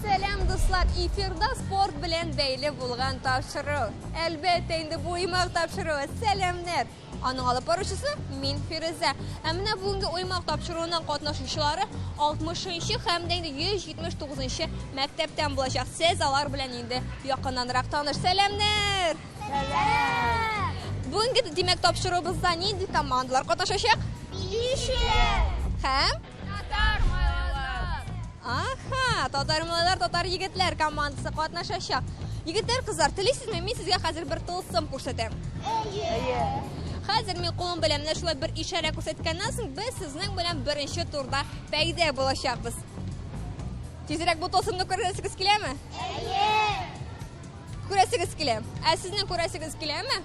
Сәлам, дуслар! Эфирда спорт белән бәйле булган тапшыру. Әлбәттә, инде бу уймак тапшыруы. Сәламнәр! Аның алып баручысы мин Фирүзә. Ә менә бүгенге уймак тапшыруының катнашучылары 60 һәм дә инде 179 мәктәптән булачак. Сез алар белән инде якыннанрак таныш. Сәламнәр! Сәлам! Бүгенге димәк тапшыруыбызда нинди командалар катнашачак? Биюче! Һәм Татар малайлар! Аха, татар малайлар, татар егетләр командасы катнашачак. Егетләр, кызлар, телисезме, мин сезгә хәзер бер тылсым күрсәтәм. Әйе. Хәзер мин кулым белән менә шулай бер ишарә күрсәткәннән соң, без сезнең белән беренче турда пәйдә булачакбыз. Тизрәк бу тылсымны күрәсегез киләме? Әйе. Күрәсегез килә. Ә сезнең күрәсегез киләме?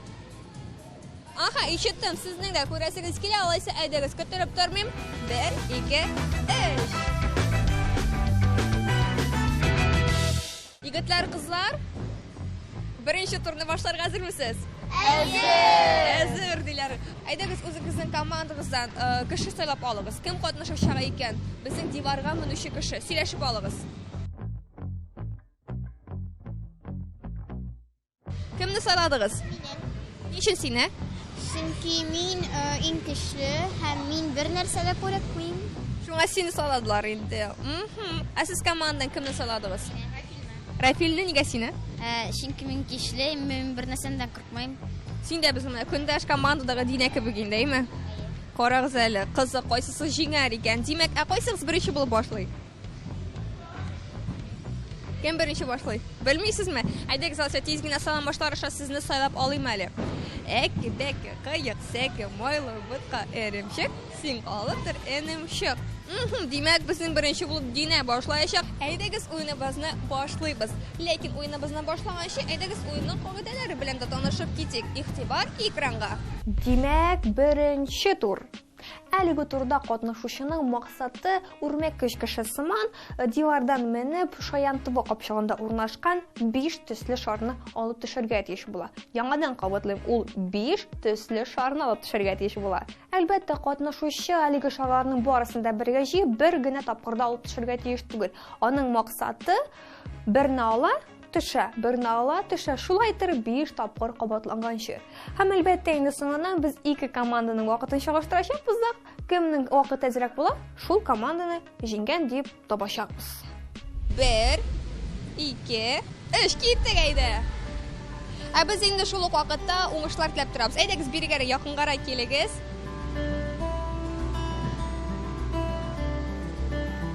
Аха, ишеттем, сезнең дә күрәсегез килә, алайса әйдәгез, көттереп тормыйм. Бер, ике, өч. Егетләр, кызлар, беренче турны башларга әзермесез? Әзер! Әзер, диләр. Әйдәгез, үзегезнең командагыздан э, кеше сайлап алыгыз. Кем катнашачак икән? Безнең диварга менүче кеше. Сөйләшеп алыгыз. Кемне сайладыгыз? Мине. Ни өчен сине? Чөнки мин э, иң көчле һәм мин бер нәрсә дә курыкмыйм. Шуңа сине сайладылар инде. Мхм. Ә сез командадан кемне сайладыгыз? Рафилне нигә сине? Э, чөнки мин көчле, мин бер нәрсәдән дә курыкмыйм. Син дә безнең менә көндәш командадагы Динә кебек инде, әйме? Карагыз әле, кызык, кайсысы җиңәр икән? Димәк, ә кайсыгыз беренче булып башлый? Кем беренче башлый? Белмисезме? Әйдәгез, алайса тиз генә салам башлар аша сезне сайлап алыйм әле. Әке, бәке, кыек, сәке, майлы, ботка, эремчек, син калып тор, энем, чык. Димәк, безнең беренче булып Динә башлаячак. Әйдәгез, уеныбызны башлыйбыз. Ләкин уеныбызны башлаганчы, әйдәгез, уенның кагыйдәләре белән дә танышып китик. Игътибар экранга. Димәк, беренче тур. Әлеге турда катнашучының максаты үрмәкүч кеше сыман э, дивардан менеп, шаян тубы капчыгында урнашкан 5 төсле шарны алып төшергә тиеш була. Яңадан кабатлыйм, ул 5 төсле шарны алып төшергә тиеш була. Әлбәттә, катнашучы әлеге шарларның барысын да бергә җыеп, бер генә тапкырда алып төшергә тиеш түгел. Аның максаты берне ала, төшә, берне ала, төшә, шулай иттереп 5 тапкыр кабатланганчы. Һәм әлбәттә инде соңыннан без ике команданың вакытын чагыштырачакбыз да, кемнең вакыты әзрәк була, шул команданы җиңгән дип табачакбыз. Бер, ике, өч, киттек әйдә! Ә без инде шул ук вакытта уңышлар теләп торабыз. Әйдәгез бирегәрәк, якынгарак килегез.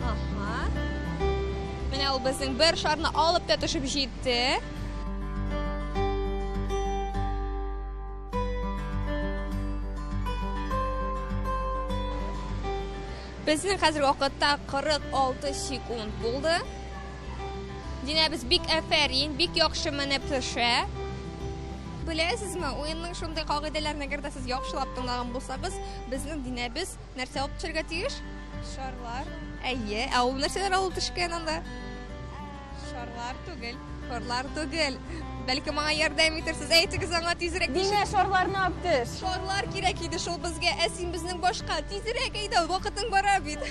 Ага. Менә ул безнең бер шарны алып та төшеп җитте. Безнең хәзер вакытта 46 секунд булды. Динәбез бик әфәрин, бик яхшы менеп төшә. Беләсезме, уенның шундый кагыйдәләрен әгәр дә сез яхшылап тыңлаган булсагыз, безнең Динәбез нәрсә алып төшәргә тиеш? Шарлар. Әйе, ә ул нәрсәләр алып төшкән анда? Шарлар түгел. Шарлар түгел. Бәлки моңа ярдәм итерсез. Әйтегез аңа тизрәк. Динә, шарларны алып төш. Шарлар кирәк иде шул безгә. Ә син безнең башка. Тизрәк әйдә, вакытың бара бит.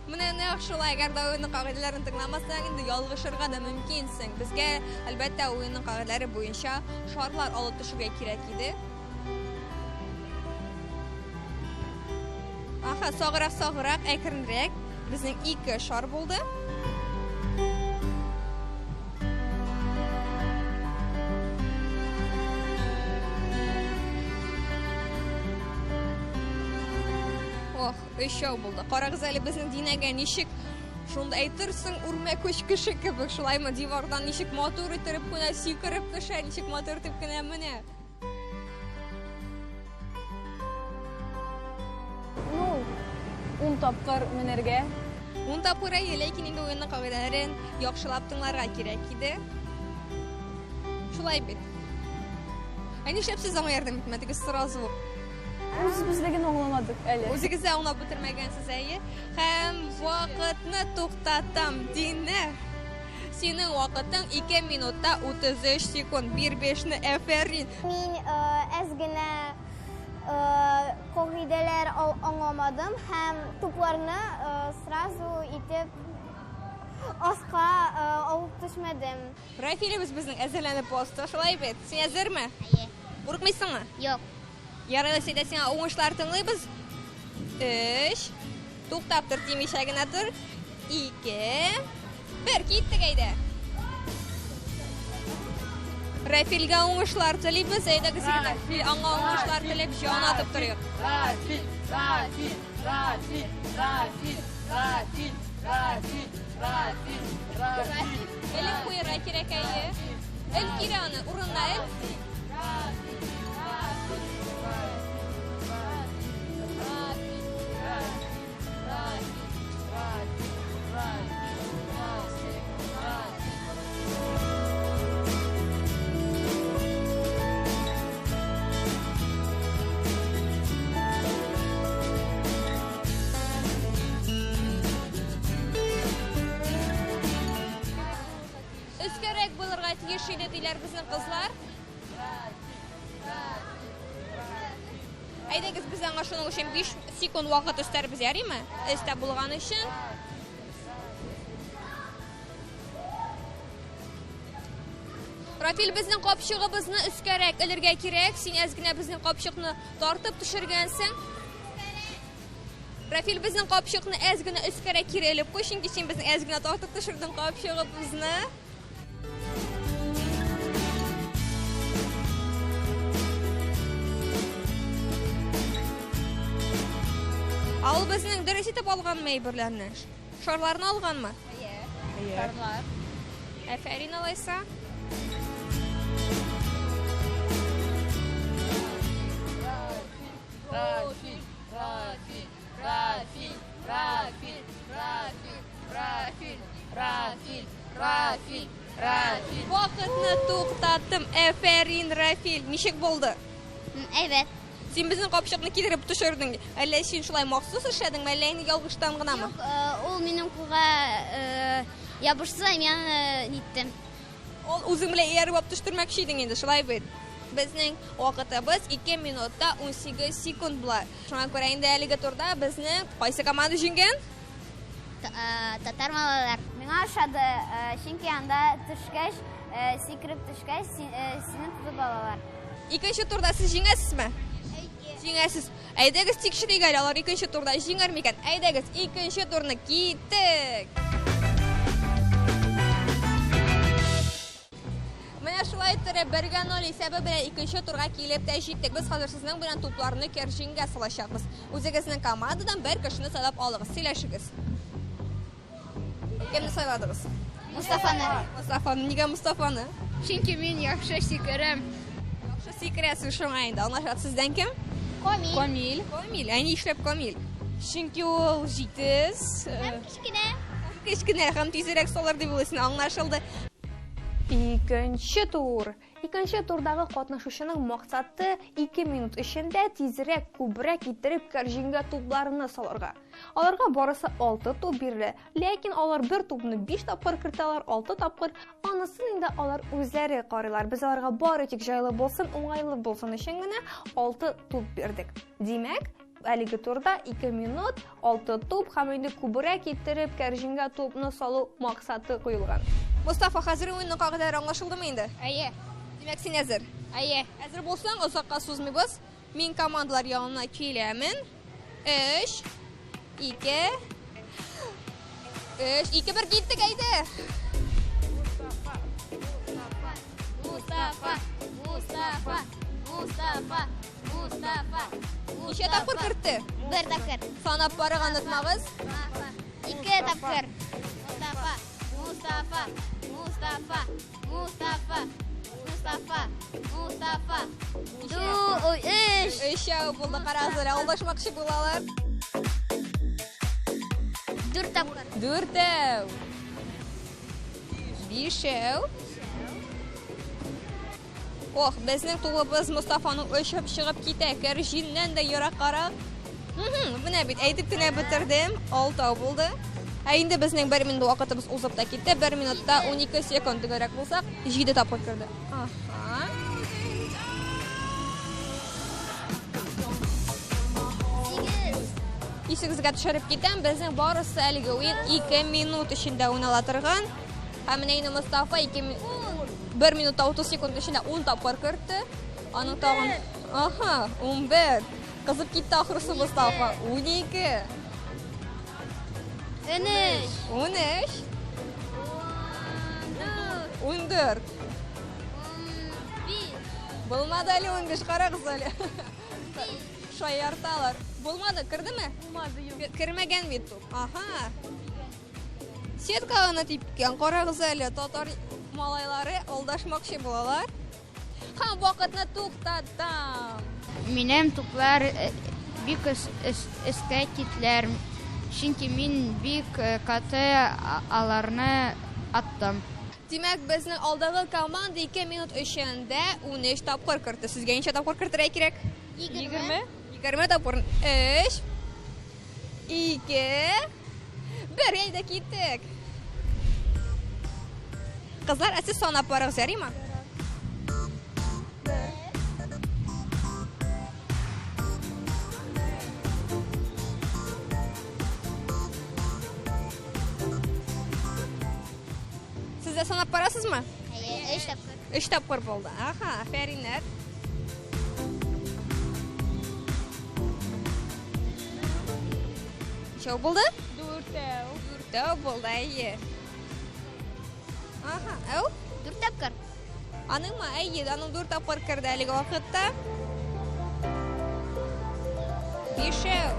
Менә нәкъ шулай, әгәр дә уенның кагыйдәләрен тыңламасаң, инде ялгышырга да мөмкинсең. Безгә, әлбәттә, уенның кагыйдәләре буенча шарлар алып төшергә кирәк иде. Аха, саграк, саграк, әкренрәк. Безнең ике шар булды. Ох, өчәү булды. Карагыз әле безнең Динәгә ничек шунда әйтерсең үрмәкүч кеше кебек шулаймы дивардан ничек матур иттереп кенә сикереп төшә, ничек матур итеп кенә менә. Ну, ун тапкыр менәргә. Ун тапкыр әйе, ләкин инде уенның кагыйдәләрен яхшылап тыңларга кирәк иде. Шулай бит. Ә нишләп сез аңа ярдәм итмәдегез сразу? Үзебезлеген аңламадык әле. Үзегез дә аңлап бетермәгәнсез, әйе. Һәм вакытны туктатам, Динә. Синең вакытың 2 минутта 33 секунд. Бир бешне, әфәрин. Мин әз генә кагыйдәләр аңламадым һәм тупларны сразу итеп аска алып төшмәдем. Рафилебез безнең әзерләнеп басты, шулай бит? Син әзерме? Әйе. Курыкмыйсыңмы? Юк. Ярый, Әсәйдә сиңа уңышлар тыңлыйбыз. Өч. Туктап тор, тимичә генә тор. Ике. Бер, киттек әйдә. Рафилгә уңышлар телибез. Әйдәгез, егетләр. Аңа уңышлар теләп җан атып торыйк. Рафил, Рафил, Рафил, Рафил, Рафил, Рафил, Рафил, Рафил. Элеп куярга кирәк әйе. Эл кире аны, урынына эл. Өскәрәк булырга тиеш иде диләр безнең кызлар. Әйдәгез, без аңа шуның өчен 5 секунд вакыт өстәрбез, ярыймы? Өстә булган өчен. Рафил, безнең капчыгыбызны өскәрәк элергә кирәк. Син әз генә безнең капчыкны тартып төшергәнсең. Рафил, безнең капчыкны әз генә өскәрәк кире элеп куй, чөнки син безнең әз генә тартып төшердең капчыгыбызны. Ә ул безнең дөрес итеп алганмы әйберләрне? Шарларны алганмы? Әйе. Шарлар. Әфәрин алайса. Рафил, Рафил, Рафил, Рафил, Рафил, Рафил, Рафил, Рафил, Рафил. Вакытны туктаттым. Әфәрин, Рафил. Ничек булды? Әйбәт. Син безнең капчыкны китереп төшердең. Әллә син шулай махсус эшләдеңме, әллә инде ялгыштан гынамы? Юк, ул минем кулга ябышты, мин аны ниттем. Ул үзең белән ияреп алып төштермәкче идең инде, шулай бит? Безнең вакытыбыз 2 минутта 18 секунд була. Шуңа күрә инде әлеге турда безнең кайсы команда җиңгән? Татар малайлар. Миңа ошады, чөнки анда төшкәч, сикереп төшкәч, сине тотып алалар. Икенче турда сез җиңәсезме? Җиңәсез. Әйдәгез тикшерик әле, алар икенче турда җиңәр микән? Әйдәгез, икенче турны киттек. Менә шулай иттереп, бергә ноль исәбе белән икенче турга килеп тә җиттек. Без хәзер сезнең белән тупларны кәрҗингә салачакбыз. Үзегезнең командадан бер кешене сайлап алыгыз, сөйләшегез. Кемне сайладыгыз? Мустафаны. Мустафаны. Нигә Мустафаны? Чөнки мин яхшы сикерәм. Яхшы сикерәсең, шуңа инде. Аңлашыла. Сездән кем? Камил. Камил. Камил. Ә нишләп Камил? Чөнки ул җитез. Һәм кечкенә. Кечкенә һәм тизрәк салыр дип уйлыйсың, аңлашылды. Икенче тур. Икенче турдагы катнашучының максаты 2 минут эчендә тизрәк, күбрәк иттереп кәрҗингә тупларны салырга. Аларга барысы 6 туп бирелә, ләкин алар бер тупны 5 тапкыр кертәләр, 6 тапкыр. Анысын инде алар үзләре карыйлар. Без аларга бары тик җайлы булсын, уңайлы булсын өчен генә 6 туп бирдек. Димәк, әлеге турда 2 минут, 6 туп һәм инде күбрәк иттереп кәрҗингә тупны салу максаты куелган. Мустафа, хәзер уенның кагыйдәләре аңлашылдымы инде? Әйе. Димәк, син әзер? Әйе. Әзер булсаң, озакка сузмыйбыз. Мин командалар янына киләмен. 3, 2, 3, 2, 1, киттек, әйдә! Мустафа, Мустафа, Мустафа, Мустафа. Ничә тапкыр кертте? Бер тапкыр. Санап барырга онытмагыз. Мустафа. Ике тапкыр. Мустафа, Мустафа, Мустафа, Мустафа, Мустафа, Мустафа. Ду, ой, өч. Өчәү булды, карагыз әле, алдашмакчы булалар. Дүрт тапкыр. Дүртәү. Бишәү. Ох, безнең тубыбыз Мостафаның очып чыгып китә, кәрҗиннән дә ераккарак. Менә бит, әйтеп кенә бетердем, алтау булды. Ә инде безнең бер минут вакытыбыз узып та китте. Бер минутта 12 секунд төгәлрәк булсак, 7 тапкыр керде. Аһа. Исегезгә төшереп китәм, безнең барысы әлеге уен 2 минут эчендә уйнала торган. Һәм менә инде Мостафа 2 1 минутта 30 секунд эчендә 10 тапкыр кертте. Аның тагын Аһа, 11. Кызып китте ахрысы Мостафа. 12. 13. 13. 14. 15. Булмады әле 15, карагыз әле. Шаярталар. Булмады, кердеме? Булмады, юк. Кермәгән бит туп. Аһа. Сетка гына типкән, карагыз әле, татар малайлары алдашмакчы булалар. Һәм вакытны туктатам. Минем туплар бик өскә китләр, чөнки мин бик каты аларны аттым. Димәк, безнең алдагы команда 2 минут эчендә 13 тапкыр кертте. Сезгә ничә тапкыр кертергә кирәк? 20. 20 тапкыр. 3 2 1, әйдә киттек. Кызлар, ә сез санап барыгыз, ярыймы? Сез дә санап барасызмы? Әйе, 3 тапкыр. 3 тапкыр булды. Аха, афәриннәр. Ничәү булды? Дүртәү. Дүртәү булды, әйе. Аха, әү? 4 тапкыр. Аныңмы? Әйе, аның 4 тапкыр керде әлеге вакытта. Бишәү.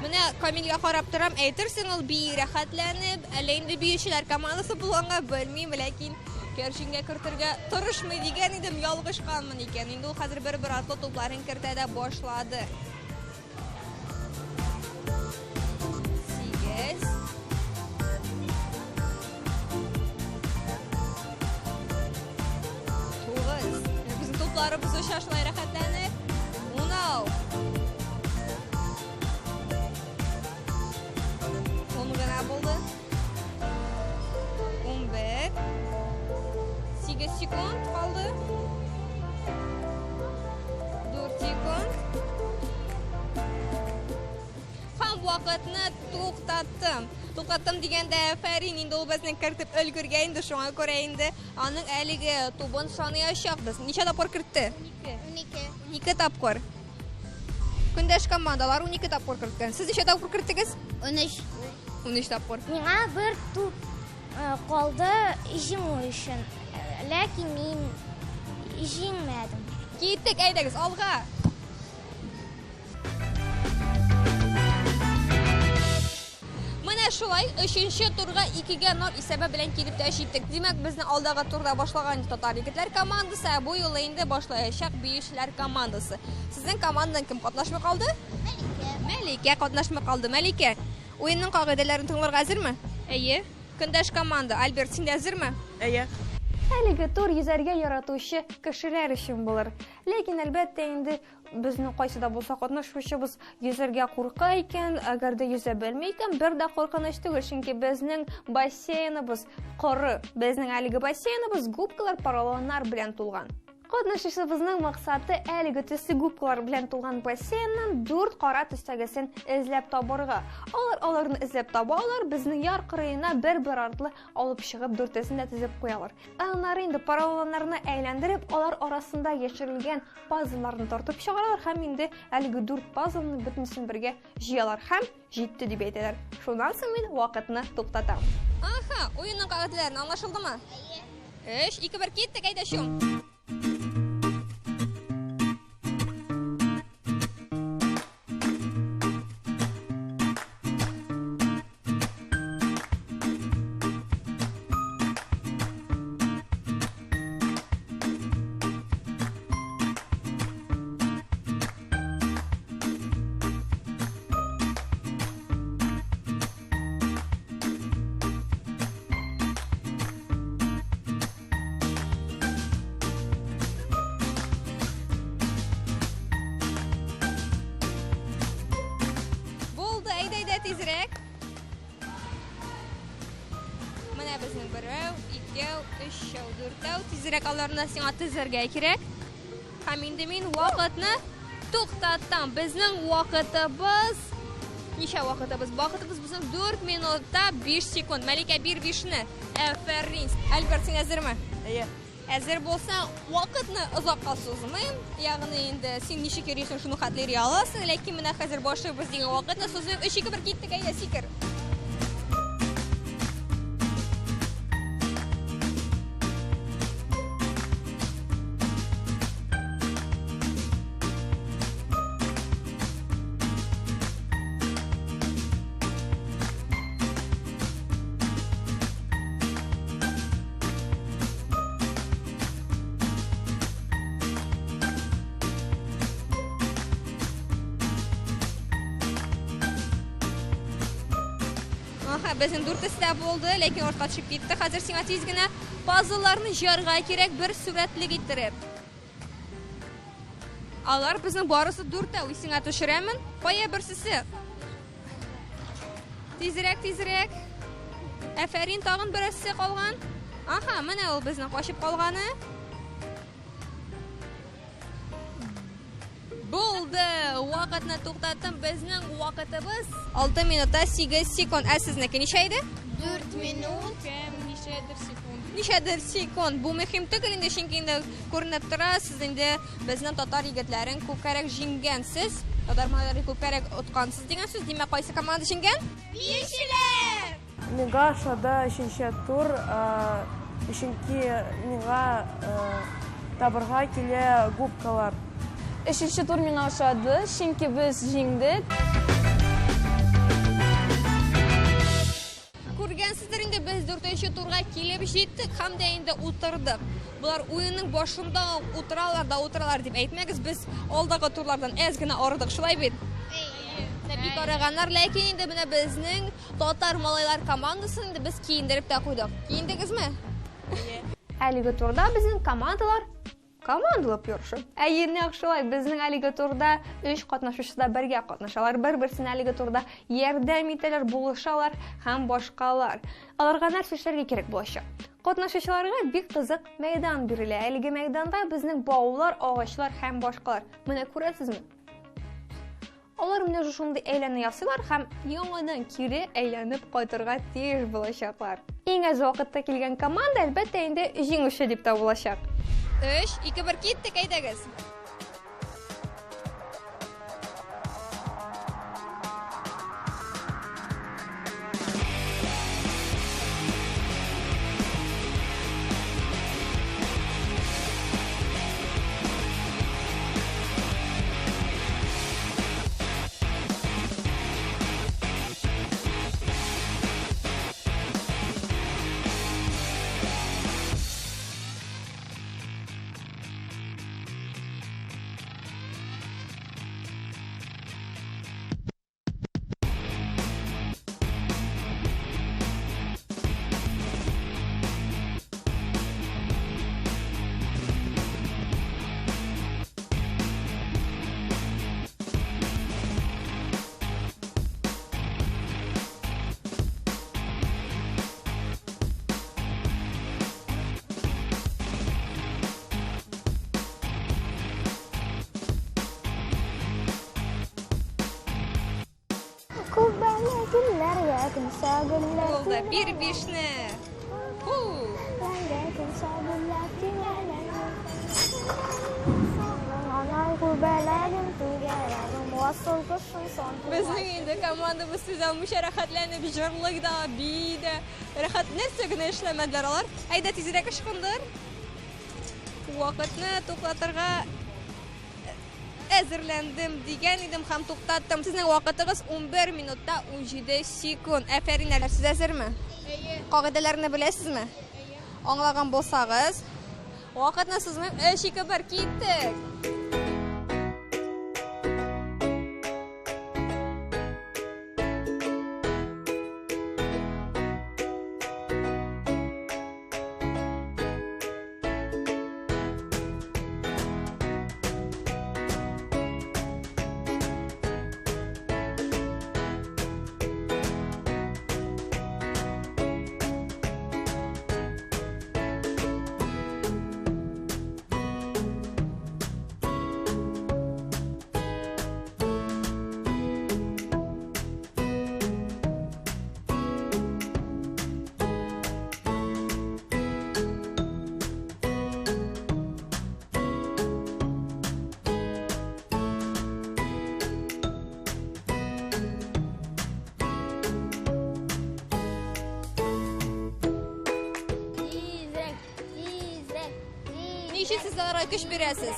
Менә Камилгә карап торам, әйтерсең ул бии рәхәтләнеп, әллә инде биючеләр командасы булганга белмим, ләкин кәрҗингә кертергә тырышмый дигән идем, ялгышканмын икән. Инде ул хәзер бер-бер артлы тупларын кертә дә башлады. 8. 9. Безнең тупларыбыз оча шулай рәхәтләнеп. 10. 10 гына булды. 11. 8 секунд калды. 4 секунд. Һәм вакытны туктаттым. Туктаттым дигәндә, афәрин, инде ул безнең кертеп өлгергән инде, шуңа күрә инде аның әлеге тубын санаячакбыз. Ничә тапкыр кертте? 12. 12 тапкыр. Көндәш командалар 12 тапкыр керткән. Сез ничә тапкыр керттегез? 13. 13 тапкыр. Миңа бер туп калды җиңү өчен. Ләкин мин җиңмәдем. Киттек, әйдәгез, алга. Менә шулай өченче турга 2-0 исәбе белән килеп тә җиттек. Димәк, безнең алдагы турда башлаган татар егетләр командасы, ә бу юлы инде башлаячак биючеләр командасы. Сезнең командадан кем катнашмый калды? Мәликә. Мәликә катнашмый калды. Мәликә, уенның кагыйдәләрен тыңларга әзерме? Әйе. Көндәш команда, Альберт, син дә әзерме? Әйе. Әлеге тур йөзәргә яратучы кешеләр өчен булыр. Ләкин әлбәттә инде безнең кайсы да булса катнашучыбыз йөзәргә курка икән, әгәр дә йөзә белми икән, бер дә куркыныч түгел, чөнки безнең бассейныбыз коры. Безнең әлеге бассейныбыз губкалар, поролоннар белән тулган. Катнашучыбызның максаты әлеге төсле губкалар белән тулган бассейннан 4 кара төстәгесен эзләп табарга. Алар аларны эзләп табалар, безнең яр кырыена бер-бер артлы алып чыгып дүртесен дә тезеп куялар. Аннары инде поролоннарны әйләндереп, алар арасында яшерелгән пазлларны тартып чыгаралар һәм инде әлеге 4 пазлны бөтенесен бергә җыялар һәм җитте дип әйтәләр. Шуннан соң мин вакытны туктатам. Аха, уенның кагыйдәләрен аңлашылдымы? Әйе. 3, 2, 1, киттек, әйдә чум. Менә безнең берәү, икәү, өчәү, дүртәү. Тизрәк аларны сиңа тезәргә кирәк. Һәм инде мин вакытны туктаттым. Безнең вакытыбыз ничә вакытыбыз? Вакытыбыз безнең 4 минутта 5 секунд. Мәликә, бир бишне. Әфәрин. Альберт, син әзерме? Әйе. Әзер булсаң, вакытны озакка сузмыйм. Ягъни инде син ничек йөрисең, шуны хәтле йөри аласың. Ләкин менә хәзер башлыйбыз дигән вакытны сузмыйм. 3 2 1 киттек, әйдә, сикер. Аха, безнең дүртесе дә булды, ләкин артка төшеп китте. Хәзер сиңа тиз генә пазлларны җыярга кирәк, бер сурәтлек иттереп. Алар безнең барысы дүртәү, исеңә төшерәмен. Кая берсесе? Тизрәк, тизрәк. Әфәрин, тагын берсе калган. Аха, менә ул безнең качып калганы. Булды! Вакытны туктаттым. Безнең вакытыбыз 6 минутта 8 секунд. Ә сезнеке ничә иде? 4 минут. Кем ничәдер секунд. Ничәдер секунд. Бу мөһим түгел инде, чөнки инде күренеп тора, сез инде безнең татар егетләрен күпкәрәк җиңгәнсез. Татар малайларын күпкәрәк откансыз дигән сүз. Димәк, кайсы команда җиңгән? Биючеләр! Миңа ошады өченче тур, чөнки миңа табырга килә губкалар. Өченче тур миңа ошады, чөнки без җиңдек. Күргәнсездер инде, без дүртенче турга килеп җиттек һәм дә инде утырдык. Болар уенның башында ук утыралар да утыралар дип әйтмәгез, без алдагы турлардан әз генә арыдык, шулай бит? Менә бик арыганнар, ләкин инде менә безнең татар малайлар командасын инде без киендереп тә куйдык. Киендегезме? Әлеге турда безнең командалар командалап ярыша. Әйе, нәкъ шулай, безнең әлеге турда өч катнашучы да бергә катнашалар, бер-берсенә әлеге турда ярдәм итәләр, булышалар һәм башкалар. Аларга нәрсә эшләргә кирәк булачак? Катнашучыларга бик кызык мәйдан бирелә. Әлеге мәйданда безнең баулар, агачлар һәм башкалар. Менә күрәсезме? Алар менә шушындый әйләнә ясыйлар һәм яңадан кире әйләнеп кайтырга тиеш булачаклар. Иң әз вакытта килгән команда, әлбәттә, инде җиңүче дип табылачак. 3, 2, 1, киттек, әйдәгез. Күбәлә гөлләргә көнсә гөлләр Булды. Бир бишне. Фу. Гөлләргә көнсә гөлләр түгәрәгем. Анай күбәләгем түгәрәгем, асыл кошым сан. Безнең инде командабыз сүз алмыйча рәхәтләнеп җырлый да, бии дә. Рәхәт нәрсә генә эшләмәделәр алар. Әйдә тизрәк ычкындыр. Вакытны туктатырга әзерләндем дигән идем һәм туктаттым. Сезнең вакытыгыз 11 минутта 17 секунд. Әфәрин, әле сез әзерме? Әйе. Кагыйдәләрне беләсезме? Әйе. Аңлаган булсагыз, вакытны сузмыйм. 3 2 1 киттек. өчен сез аларга көч бирәсез?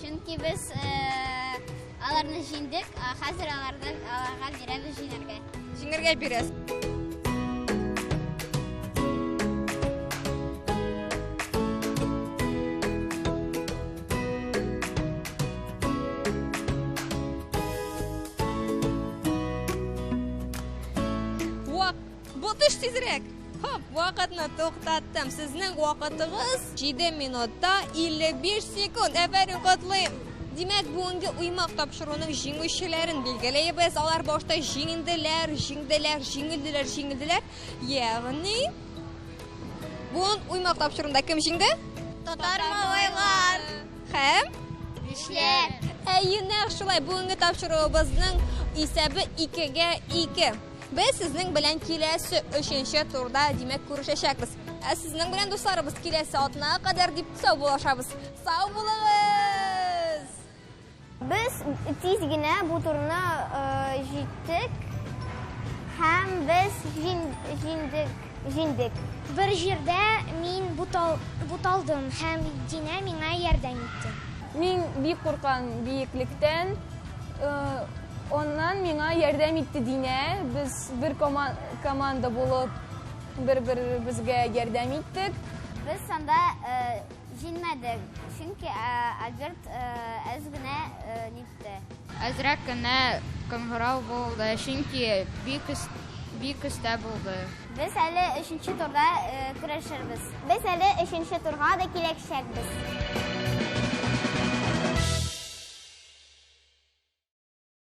Чөнки без аларны җиңдек, ә хәзер алардан аларга бирәбез җиңәргә. Җиңәргә бирәсез. Вак, бу төш тизрәк. Хоп, вакытны туктаттым. Сезнең вакытыгыз 7 минутта 55 секунд. Әфәрин, котлыйм. Димәк, бүгенге уймак тапшыруның җиңүчеләрен билгеләйбез. Алар башта җиңделәр, җиңделәр, җиңелделәр, җиңелделәр. Ягъни бүген уймак тапшыруында кем җиңде? Татар малайлар. Һәм Бишләр. Әйе, нәкъ шулай. Бүгенге тапшыруыбызның исәбе 2-гә 2. Без сезнең белән киләсе өченче турда, димәк, күрешәчәкбез. Ә сезнең белән, дусларыбыз, киләсе атнага кадәр дип сау булашабыз. Сау булыгыз! Без тиз генә бу турны җиттек һәм без җиңдек, җиңдек. Бер җирдә мин буталдым һәм Динә миңа ярдәм итте. Мин бик куркам биеклектән. Аннан миңа ярдәм итте Динә. Без бер команда булып бер-беребезгә ярдәм иттек. Без анда җиңмәдек, чөнки Альберт әз генә нитте. Әзрәк кенә кыңгырау булды, чөнки бик бик өстә булды. Без әле өченче турда көрәшербез. Без әле өченче турга да киләчәкбез.